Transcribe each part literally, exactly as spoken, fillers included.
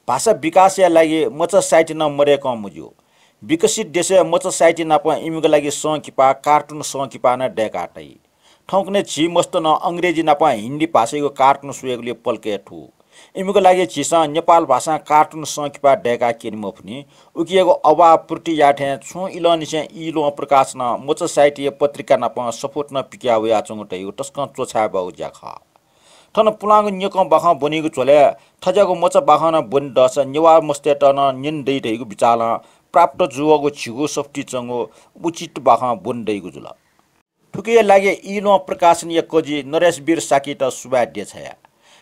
भाषा विकासया लागि मचा साहित्य नं मदय्कं मज्यू। विकसित देशय् मचा साहित्य नाप इमिगु लागि संकिपा, कार्टुन संकिपा नं दय्का तइ। थौंकन्हय् झी मस्तय् नं अंग्रेजी नाप हिन्दी भाषायागु कार्टुन स्वयेगुलिइ पलकय् थू। इमिगु लागि झीसं नेपाल भाषां कार्टुन संकिपा दय्का क्यने मफुनि। उकियागु अभाव पूर्ति याये थें छुं इलंनिसें इलोहं प्रकाशनं मचा साहित्यया पत्रिका नाप सफूत नं पिकया वयाच्वंगु धइगु तसकं च्वछाय् बाःगु ज्या खः। थन पुलांगु न्यकं बाखं ब्वनीगु झ्वलय् थज्याःगु मचा बाखं नं ब्वने दःसा नेवाः मस्तय्त नं न्यने दइ धइगु बिचालं प्राप्त जूवःगु झिगू सफुतिइ च्वंगु उचित बाखं ब्वने दइगु जुल। थुकिया लागि इलोहं प्रकाशनया कजि नरेशवीर शाक्ययात सुभाय् देछाया।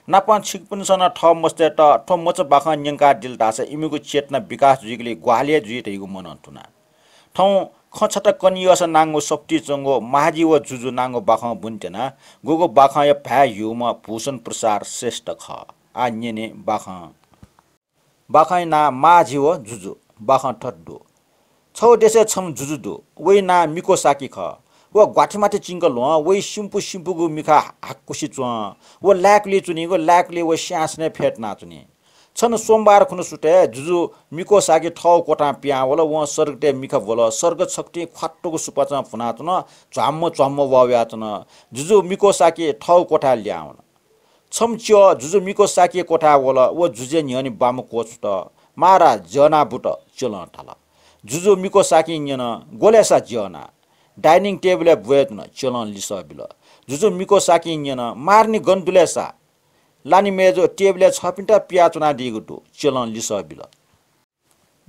नापं छिकपिन्सं नं थः मस्तय्त थ्व मचा बाखं न्यंकादिल धाःसा इमिगु चेतना विकास जुइगुलिइ ग्वाहालि हे जुइ धइगु मनं तुना। थौं खँ छता कने यःसा नांगु सफुतिइ च्वंगु महाजि व जुजु नांगु बाखं ब्वने त्यना। गुगु बाखंया भाय् ह्यूम्ह भूषण प्रसाद श्रेष्ठ खः। आः न्यने बाखं। बाखंया नां महाजि व जुजु। बाखं थथे दु। छगू देशय् छम्ह जुजु दु। वया नां मिको शाक्य खः। व ग्वाथेमाथे चिंक ल्ह्वं। वया सिम्पु सिम्पुगु मिखा हाकुसे च्वं। व लाय्कुलिइ च्वनीगु, लाय्कुलिइ व सिंहासनय् फ्यतुनाच्वनी। छन्हु सोमबार खुन्हु सुथय् जुजु मिको शाक्य थःगु क्वथां पिहां वल। वं सर्गतय् मिखा ब्वल। सर्ग छकथिं ख्वात्तुगु सुपाँचं भुनाच्वन। झ्वाम्म झ्वाम्म वा वयाच्वन। जुजु मिको शाक्य थःगु क्वथाय् लिहां वन। छम्ह च्यः जुजु मिको शाक्यया क्वथाय् वल। व जुजुया न्ह्यःने बाम्ह क्वछुत। "महाराज, ज्यः नाः बुत?" च्यलं धाल। जुजु मिको शाक्यं न्यन, "ग्व लय् सा ज्यः नाः?" "डाइनिङ टेबलय् ब्वये धुन।" च्यलं लिसः बिल। जुजु मिको शाक्यं न्यन, "मारनि गन दु लय् सा?" "लानि मय्जु, टेबलय् छःपिन्त पियाच्वनादीगु दु।" च्यलं लिसः बिल।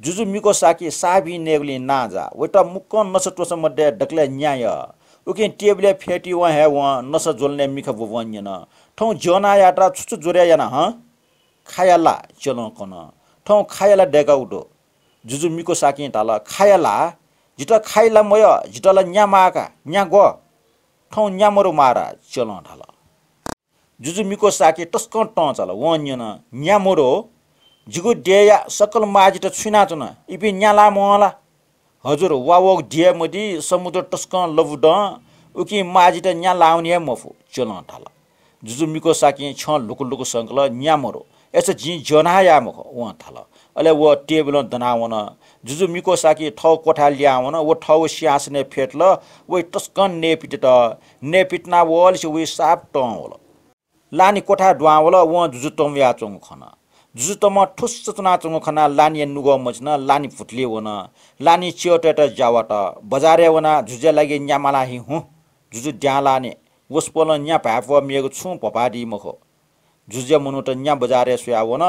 जुजु मिको शाक्य साःभिं नयेगुलिं नांजाः। वयात मुक्कं नसा त्वसा मदये, दकलय् न्या यः। उकिं टेबलय् फ्यतुइवं हे वं नसा ज्वलनय् मिखा ब्वब्वं न्यन, "थौं ज्यः नाःयात छु छु जोडे याना हं?" "खाया ला?" च्यलं कन। "थौं खाया ला दय्कागु दु।" जुजु मिको शाक्यं धाल, "खाया ला? जितः खाइ ला मयः, जितः ला न्या माः का, न्या ग्व?" "थौं न्या मदु महाराज," च्यलं धाल। जुजु मिको शाक्य तसकं तं चाल। वं न्यन, "न्या मदु? जिगु देय्‌या सकल माःजित छु यानाच्वन? इपिं न्या लाः मवं ला?" "हजुर, वा वःगु देय् मदी, समुद्र तसकं लबुदं, उकिं माःजित न्या लावनी हे मफु," च्यलं धाल। जुजु मिको शाक्यं छ्यं लुकु लुकु संकल, "न्या मदु। अय्सा जिं ज्यः नाः याये मखु," वं धाल। अले व टेबलं दनाः वन। जुजु मिको शाक्य थःगु क्वथाय् लिहां वन। व थःगु सिंहासनय् फ्यतुल। वइ तसकं नयेपित्यात। नयेपित्याना वःलिसे वइ साप तं वल। लानि क्वथाय् दुहां वल। वं जुजु तंवयाच्वंगु खन। जुजु तमं थुस्स च्वनाच्वंगु खनाः लानिया नुगः मछिन। लानि भुतुलिइ वन। लानिं च्यःतय्‌त ज्या वात, "बजारय् वनाः जुजुया लागि न्या मालाः हि हुँ। जुजु द्यां लानि। वसपोलं न्या भाय्‌प्वः मेगु छुं भपादी मखु।" जुजुया मनूत न्या बजारय् स्वयाः वन।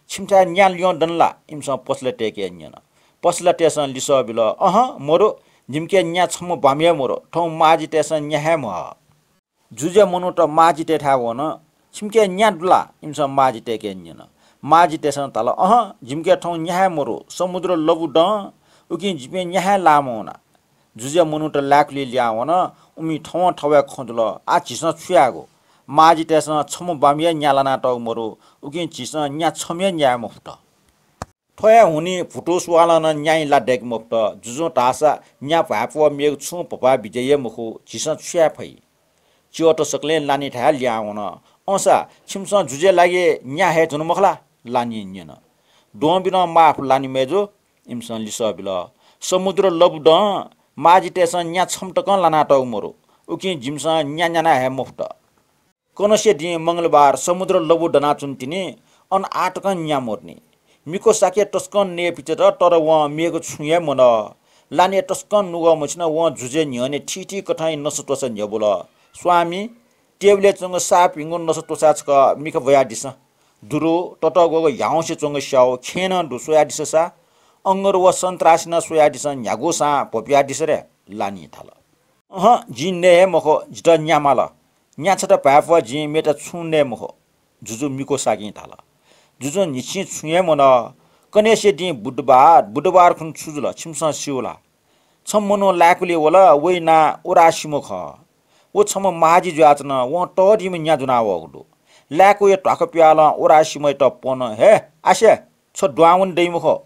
"छिमिथाय् न्या ल्यं दनि ला?" इमिसं पसलय्‌तय्‌के न्यन। पसलय्‌तय्‌सं लिसः बिल, "अहं, मदु। जिमिके न्या छम्ह बाम्ह हे मदु। थौं माःजितय्‌सं न्या हे म्हः।" जुजुया मनूत माःजितय्‌थाय् वन। "छिमिके न्या दु ला?" इमिसं माःजितय्‌के न्यन। माःजितय्‌सं धाल, "अहं, जिमिके थौं न्या हे मदु। समुद्र लबुदं, उकिं जिपिं न्या हे लाः मवना।" जुजुया मनूत लाय्‌कुलिइ लिहां वन। उमि थवं थवय् खँ जुल, "आः झीसं छु यायेगु? माःजितय्‌सं छम्ह बाम्ह हे न्या लानातःगु मदु, उकिं झीसं न्या छम्ह हे न्याये मफुत।" थ्व हे हुनिं भुतुसुवालं नं न्यां ला दय्‌के मफुत। जुजुं धाःसा न्या भाय्‌प्वः मेगु छुं भपाः बिज्याइ हे मखु, झीसं छु याये फइ? च्यःत सकलें लानिथाय् लिहां वन। "अय्‌सा छिमिसं जुजुया लागि न्या हये धुन मखु ला?" लानिं न्यन। "द्वंबिनं माफ लानि मय्‌जु," इमिसं लिसः बिल। "समुद्र लबुदं, माःजितय्‌सं न्या छम्ह तकं लानातःगु मदु, उकिं जिमिसं न्या न्याना हये मफुत।" कन्हय्‌से दिं मंगलबार समुद्र लबु दनाच्वन तिनि, अन आः तकं न्या मदुनि। मिको शाक्य तसकं नयेपित्यात, तर वं मेगु छुं हे मनः। लानिया तसकं नुगः मछिन, वं जुजुया न्ह्यःने थीथी कथंया नसा त्वसा न्ह्यब्वल। "स्वामी, टेबलय् च्वंगु साःभिंगु नसा त्वसाय् छकः मिखा ब्वयादिसँ। दुरु, ततःग्वःगु ह्याउँसे च्वंगु स्याउ, खेँ नं दु, स्वयादिसँ सा। अंगुर व सन्तरासि नं स्वयादिसँ, न्ह्यागुसां भ्वपुयादिसँ रे," लानिं धाल। "अहं, जिं नये हे मखु, जितः न्या माल। न्या छता भाय्‌प्वः जिं मेता छुं नये मखु," जुजु मिको शाक्यं धाल। जुजुं न्हिच्छि छुं हे मनः। कन्हय्‌से दिं बुधबार, बुधबार खुन्हु छु जुल छिमिसं स्यू ला? छम्ह मनू लाय्‌कुलिइ वल, वया नां उरासिमो खः। व छम्ह महाजि जुयाच्वन, वं तःधिम्ह न्या ज्वनावःगु दु। लाय्‌कुया ध्वाखा पिहालं उरासिमोयात पन, "हे आसे, छ दुहां वने दइ मखु।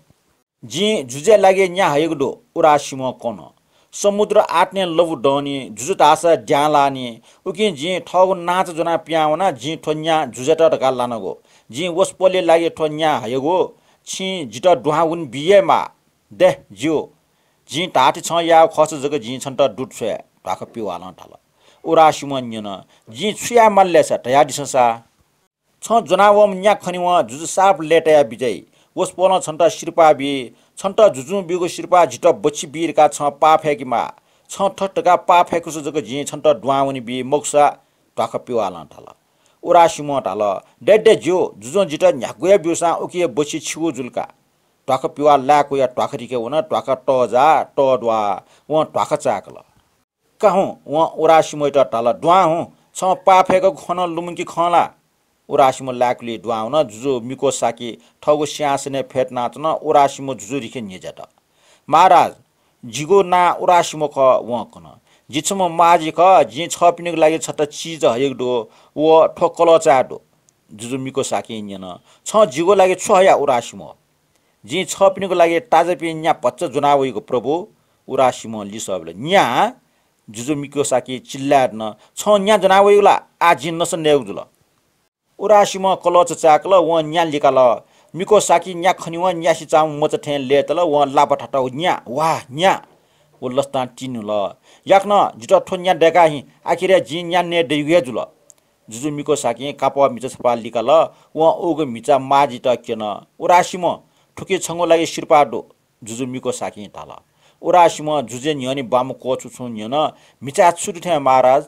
जिं जुजुया लागि न्या हयागु दु," उरासिमं कन। "समुद्र आतने लबु दंनि, जुजु धाःसा द्यां लाःनि, उकिं जिं थःगु नांचा ज्वनाः पिहां वना, जिं थ्व न्या जुजुयात धकाः लानागु। जिं वसपोलया लागि थ्व न्या हयागु, छिं जितः दुहां वने बी हे माः। दे, ज्यू। जिं धाःथें छं याःगु खःसा जक जिं छन्त दुत छ्वये, ध्वाखा पिवालं धाल। उरासिमं न्यन, जिं छु याये माल ले सा, धयादिसँ सा। छं ज्वनावंम्ह न्या खनेवं जुजु साप लय्‌ताया बिज्याइ। वसपोलं छन्त सिरपाः बी। छन्त जुजुं बीगु सिरपाः जितः बच्छि बी धकाः छं पाः फय्‌के माः। छं थथे धकाः पाः फय्‌कूसा जक जिं छन्त दुहां वने बी, मखुसा ध्वाखा पिवालं धाल। उरासिमं धाल, दे दे ज्यू, जुजुं जितः न्ह्यागु हे ब्यूसां उकिया बच्छि छिगु जुल का। ध्वाखा पिवाः लाय्‌कूया ध्वाखा रिके वन, ध्वाखा तःजाः, तःद्वाः, वं ध्वाखा चाय्‌कल। का हुँ, वं उरासिमयात धाल, दुहां हुँ, छं पाः फय्‌कूगु खँ नं लुमंके खं ला? उरासिमं लाय्‌कुलिइ दुहां वन। जुजु मिकोसाकी थःगु सिंहासनय् फ्यतुनाच्वन। उरासिमं जुजु रिखे न्ह्यज्यात। महाराज, जिगु नां उरासिमं खः, वं कन। जि छम्ह मांजि खः, जिं छःपिनिगु लागि छता चिज हयागु दु, व थ्व कलः चाय् दु। जुजु मिकोसाकिं न्यन, छं जिगु लागि छु हया उरासिमं? जिं छःपिनिगु लागि ताजापिं न्या भचा ज्वना वइगु प्रभु, उरासिमं लिसः बिल। न्या? जुजु मिकोसाकी चिल्लाय् धुन, छं न्या ज्वना वइगु ला? आः जिं नसा नयेगु जुल। उरासिमं कलःचा चाय्‌कल, वं न्या लिकाल। मिकोसाकी न्या खनेवं न्यासि चाःम्ह मचा थें लय्‌तल, वं लापा थात, न्या, वाह, न्या। व लसतां तिन्हुल। याकनं जितः थ्व न्या दय्‌का हिँ, आखिरय् जिं न्या नये दइगु हे जुल। जुजु मिकोसाकिं कापः म्हिचा छपा लिकाल, वं उगु म्हिचा मांजित क्यन। उरासिमं, थुकी छंगु लागि सिरपाः दु, जुजु मिकोसाकिं धाल। उरासिमं जुजुया न्ह्यःने बांम्ह क्वःछुछुं न्यन, म्हिचाय् छु दु थें महाराज?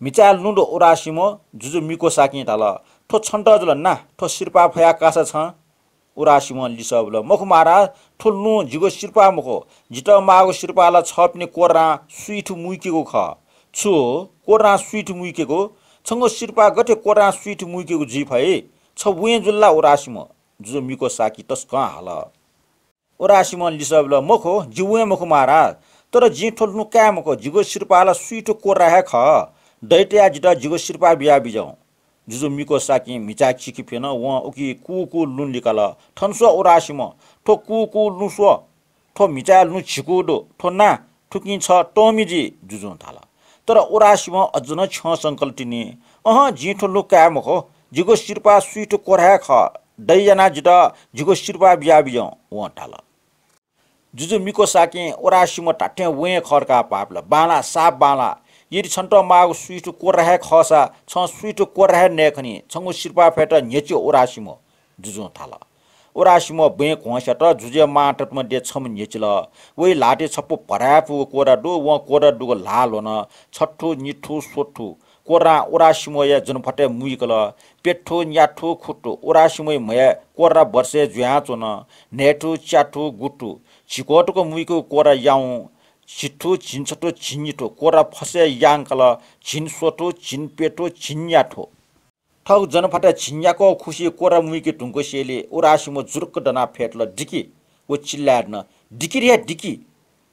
म्हिचाय् लुँ दु उरासिमं, जुजु मिकोसाकिं धाल। थ्व छन्त जुल ना, थ्व सिरपाः फयाः काःसा छं? उरासिमं लिसः बिल, मखु महाराज, थ्व लुँ जिगु सिरपाः मखु, जितः माःगु सिरपाः ला छःपिनि कोर्रां स्वीथु मुइकेगु खः। छु? कोर्रां स्वीथु मुइकेगु? छंगु सिरपाः गथे कोर्रां स्वीथु मुइकेगु जुइ फइ? छ वँय् जुल ला उरासिमं? जुजु मिकोसाकी तसकं हाल। उरासिमं लिसः बिल, मखु, जि वँय् मखु महाराज, तर जिं थ्व लुँ काये मखु, जिगु सिरपाः ला स्वीथु कोर्रा हे खः। दया तयाः जितः जिगु सिरपाः बिया बिज्याहुँ। जुजु मिकोसाकिं म्हिचाय् चिखे फ्यन, वं उकी कूकू लुँ लिकाल। थन स्व उरासिमं, थ्व कूकू लुँ स्व। थ्व म्हिचाय् लुँ झिकू दु, थ्व ना, थुकिं छ तःमि जुइ, जुजुं धाल। तर उरासिमं अझ नं छ्यं संकल तिनि। अहँ, जिं थ्व लुँ काये मखु, जिगु सिरपाः स्वीथु कोर्रा हे खः। दया यानाः जितः जिगु सिरपाः बिया बिज्याहुँ, वं धाल। जुजु मिकोसाकिं उरासिमं धात्थें वँय् खः धकाः पाः बिल। बांलाः, साप बांलाः। यदि छन्त माःगु स्वीथु कोर्रा हे खःसा छं स्वीथु कोर्रा हे नये खनी। छंगु सिरपाः फयेत न्ह्यच्यु उरासिमं, जुजुं धाल। उरासिमं बँय् घ्वंस्यात। जुजुया मां ततमा दे छम्ह न्ह्यचिल। वइ ल्हातय् छपु भराय् पूगु कोर्रा दु। वं कोर्रा दुगु ल्हाः ल्ह्वन। छथु, निथु, स्वथु कोर्रां उरासिमया जनफातय् मुइकल। प्यथु, न्याथु, खुथु उरासिमया म्हय् कोर्रा बर्सय् जुयाच्वन। न्हय्थु, च्याथु, गुथु झिक्वतुक मुइकूगु कोर्रा याउँ। झिथु, झिंछथु, झिंनिथु कोर्रा फसय् यांकल। झिंस्वथु, झिंप्यथु, झिंन्याथु। थःगु जनफातय् झिंन्याक्व खुसि कोर्रा मुइके धुंकूसेंलि उरासिमं जुरुक्क दनाः फ्यतुल, दिकि। व चिल्लाय् धुन, दिकि रे दिकि।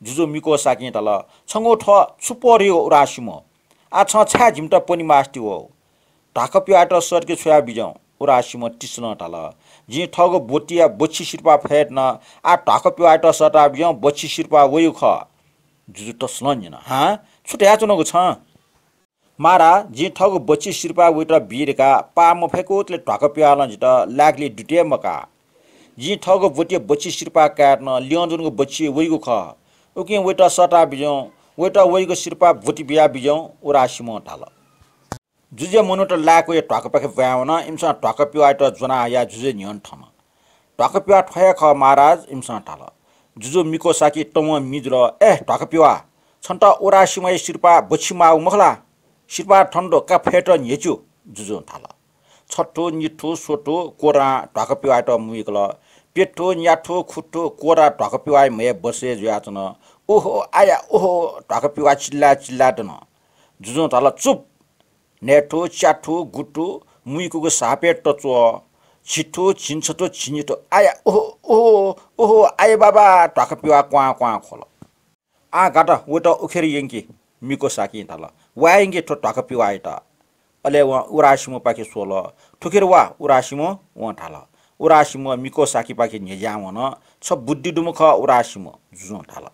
जुजु मिकोसाकिं धाल, छंगु थः छु पदय् उरासिमं? आः छं छाय् जिमित पने मास्ति वः? ध्वाखा पिवायेत सःतके छ्वया बिज्याहुँ, उरासिमं तिसलं धाल। जिं थःगु ब्वतिया बच्छि सिरपाः फयेत नं आः ध्वाखा पिवायेत सःता बिज्याहुँ, बच्छि सिरपाः वइगु खः। जुजु तसलं न्यन, हां? छु धयाच्वनागु छं? महाराज, जिं थःगु बच्छि सिरपाः वइत बी धकाः पाः मफय्कूतले ध्वाखा पिवालं जितः लाय्कलय् दुते मकाः। जिं थःगु ब्वतिया बच्छि सिरपाः कायेत नं ल्यं ज्वनागु बच्छि वइगु खः। उकिं वइत सःता बिज्याहुँ, वइत वइगु सिरपाः ब्वति बिया बिज्याहुँ, उरासिमं धाल। जुजुया मनूत लाय्कूया ध्वाखापाखे ब्वाँय् वन। इमिसं ध्वाखा पिवाःयात ज्वना हयाः जुजुया न्ह्यःने थन। ध्वाखा पिवाः थ्व हे खः महाराज, इमिसं धाल। जुजु मिकोसाकी तवं मि जुल। ए ध्वाखा पिवाः, छन्त उरासिमया सिरपाः बच्छि माःगु मखु ला? सिरपाः थन दु, का फयेत न्ह्यच्यु, जुजुं धाल। छथु, निथु, स्वथु कोर्रां ध्वाखा पिवाःयात मुइकल। प्यथु, न्याथु, खुथु कोर्रा ध्वाखा पिवाःया म्हय् बर्सय् जुयाच्वन। ओहो आया ओहो, ध्वाखा पिवाः चिल्लाय् चिल्लाय् दन। जुजुं धाल, चुप! न्हय्थु, च्याथु, गुथु मुइकूगु सापय् तच्वः। झिथु, झिंछथु, झिंनिथु, आया ओहो, ओहो, ओहो, आया बाबा, ध्वाखा पिवाः क्वां क्वां ख्वल। आः गात, वइत उखेर यंकि, मिकोसाकिं धाल। वाये यंकि थ्व ध्वाखा पिवाःयात। अले वं उरासिमपाखे स्वल। थुखेर वा, उरासिम, वं धाल। उरासिम मिकोसाकिपाखे न्ह्यज्यां वन। छ बुद्धि दुम्ह खः, उरासिम, जुजुं धाल।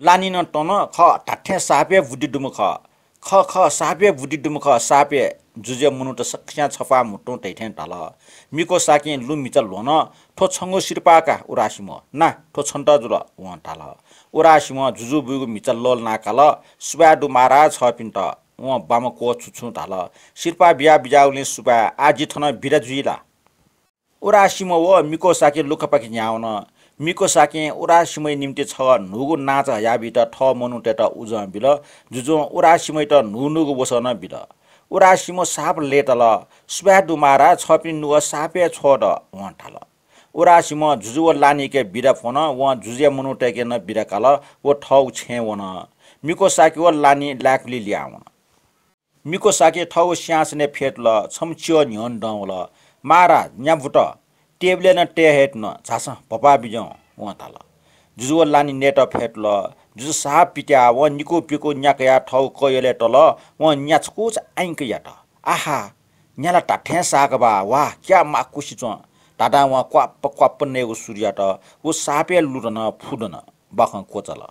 लानिनं तन, खः, धात्थें सापय् बुद्धि दुम्ह खः। खः, खः, सापय् बुद्धि दुम्ह खः, सापय्, जुजुया मनूत सकसियां छप्वाः म्हुतुं धइथें धाल। मिकोसाकें लुँ म्हिचा ल्ह्वन, "थ्व छंगु सिरपाः का उरासिम्ह, ना, थ्व छन्त जुल।" वं धाल। उरासिम्ह जुजु बुइगु म्हिचा लःल्हानाः काल, "सुभाय् दु महाराज छःपिन्त।" वं बांमक्वः छुं छुं धाल, "सिरपाः बिया बिज्याःगुलिं सुभाय्, आः जि थन बिदा जुइ ला?" उरासिम्ह व मिकोसाके लुखापाखे न्ह्यावन। मिकोसाकें उरासिम्हया निंतिं छगः न्हूगु नांचा हयाबीत थः मनूतय्त उजं बिल। जुजुं उरासिम्हयात न्हून्हूगु वसः नं बिल। उरासिम्ह साप लय्ताल। "सुभाय् दु महाराज, छःपिनि नुगः सापय् छ्वःद।" वं धाल। उरासिम्ह जुजु व लानिके बिदा फ्वन। वं जुजुया मनूतय्के नं बिदा काल। व थःगु छेँय् वन। मिकोसाके व लानि लाय्कुलि लिहां वन। मिकोसाके थःगु सिंहासनय् फ्यतुल। छम्ह च्यः न्ह्यःने दं वल। "महाराज, न्याभूत, टेबलय् नं तये हये धुन, झासँ भपाः बिज्याहुँ।" वं धाल। जुजु व लानि नयेत फ्यतुल। जुजु साप पित्याः वं निकू पिकू न्या कयाः थःगु कःयलय् तल। वं न्या छकूचा आइँक यात। आहा, न्या ला धात्थें साःगु बा, वा, क्या माकुसि च्वं धाधां वं क्वाप्प क्वाप्प नयेगु सुरु यात। व सापय् लुधन, फुधन, बाखं क्वचाल।